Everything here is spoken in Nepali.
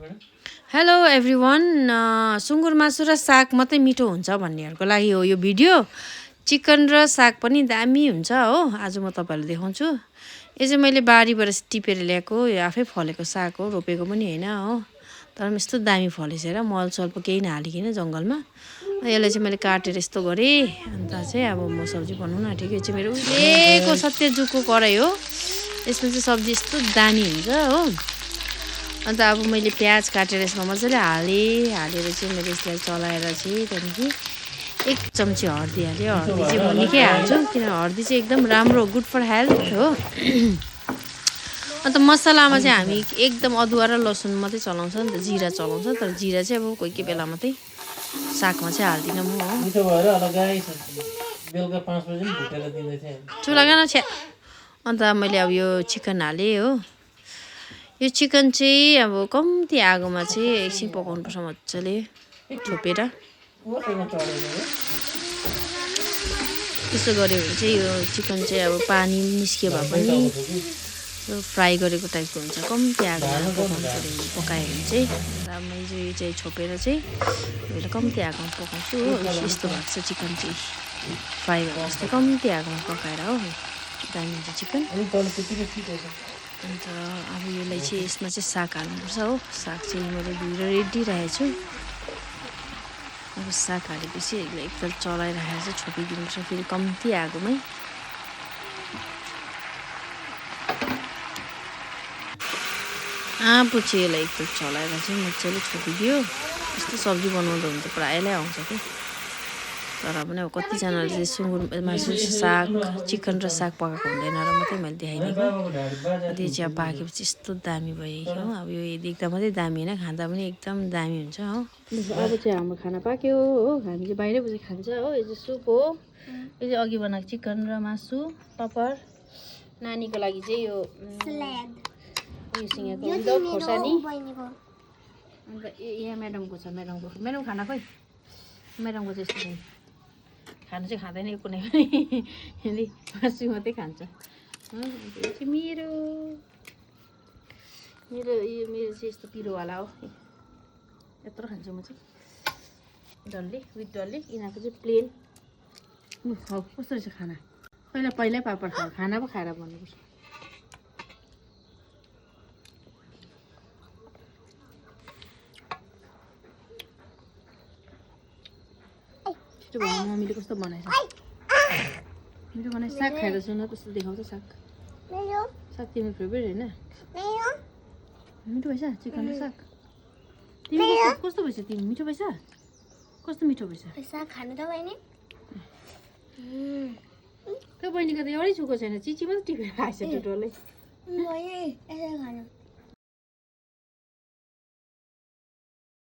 हेलो एभ्रिवान सुँगुर मासु र साग मात्रै मिठो हुन्छ भन्नेहरूको लागि हो यो भिडियो। चिकन र साग पनि दामी हुन्छ हो। आज म तपाईँहरूलाई देखाउँछु। यो चाहिँ मैले बारीबाट टिपेर ल्याएको, यो आफै फलेको साग हो, रोपेको पनि होइन हो। तर पनि यस्तो दामी फलेछ र मलसल केही नहालिकन जङ्गलमा। यसलाई चाहिँ मैले काटेर यस्तो गरेँ। अन्त चाहिँ अब म सब्जी बनाउनु आँटेको। यो चाहिँ मेरो उहिलेको सत्यजुगको कराई हो। यसमा चाहिँ सब्जी यस्तो दामी हुन्छ हो। अन्त अब मैले प्याज काटेर यसमा मजाले हालेर चाहिँ मैले यसलाई चलाएर चाहिँ त्यहाँदेखि 1 चम्ची हर्दी हालेँ। हर्दी चाहिँ म निकै हाल्छु किन हर्दी चाहिँ एकदम राम्रो, गुड फर हेल्थ हो। अन्त मसलामा चाहिँ हामी एकदम अदुवा र लसुन मात्रै चलाउँछ नि त, जिरा चलाउँछ। तर जिरा चाहिँ अब कोही कोही बेला मात्रै, सागमा चाहिँ हाल्दिनँ म हो। चुला गाना छ्या। अन्त मैले अब यो चिकन हालेँ हो। यो चिकन चाहिँ अब कम्ती आगोमा चाहिँ एकछिन पकाउनुपर्छ मजाले छोपेर। त्यसो गऱ्यो भने चाहिँ यो चिकन चाहिँ अब पानी निस्क्यो भए पनि फ्राई गरेको टाइपको हुन्छ। कम्ती आगोमा पकायो भने चाहिँ। अन्त मैले यो चाहिँ छोपेर चाहिँ मैले कम्ती आगोमा पकाउँछु हो। यस्तो भएको छ चिकन चाहिँ, फ्राई गरेर जस्तो कम्ती आगोमा पकाएर हो। दामी हुन्छ चिकन। अन्त अब यसलाई चाहिँ यसमा चाहिँ साग हाल्नुपर्छ हो। साग चाहिँ मैले धुएर रेडी राखेको छु। अब साग हालेपछि यसलाई एकताल चलाइराखेर चाहिँ छोपिदिनुपर्छ फेरि कम्ती आगोमै। पछि यसलाई एकताल चलाएर चाहिँ मजाले छोपिदियो। यस्तो सब्जी बनाउँदा हुन्छ प्रायःलाई आउँछ कि। तर पनि अब कतिजनाले चाहिँ सुँगुर मासु साग, चिकन र साग पकाएको हुँदैन र मात्रै मैले देखाइदिएको। त्यो चाहिँ अब पाकेपछि यस्तो दामी भयो हो। अब यो देख्दा मात्रै दामी होइन, खाँदा पनि एकदम दामी हुन्छ हो। अब चाहिँ हाम्रो खाना पाक्यो हो। हामी चाहिँ बाहिरै बसेर खान्छ हो। यो चाहिँ सुप हो। यो चाहिँ अघि बनाएको चिकन र मासु, पापड। नानीको लागि चाहिँ यो उयोसँगको विदाउट खोर्सानी। अन्त यहाँ म्याडमको छ, म्याडम खाना खोइ। म्याडमको चाहिँ यस्तो छ। खानु चाहिँ खाँदैन यो कुनै पनि, यदि मासु मात्रै खान्छ। यो चाहिँ मेरो चाहिँ यस्तो पिरोवाला हो। यत्रो खान्छु म चाहिँ डल्ले विथ डल्ले। यिनीहरूको चाहिँ प्लेन। हौ कस्तो रहेछ खाना। पहिला पापड खाऊ, खाना पो खाएर भन्नुपर्छ। मम्मीले कस्तो बनाएछ, मिठो बनाए। साग खाएर सुन कस्तो देखाउँछ साग। साग तिम्रो फेभरेट होइन? मिठो भएछ चिकन र साग। तिमी कस्तो भएछ? तिमी मिठो भएछ? कस्तो मिठो भएछ साग खानु त बहिनी? त्यो बहिनीको त एउटै चुको छैन, चिची मात्रै टिपेर खाएछ टुटोले।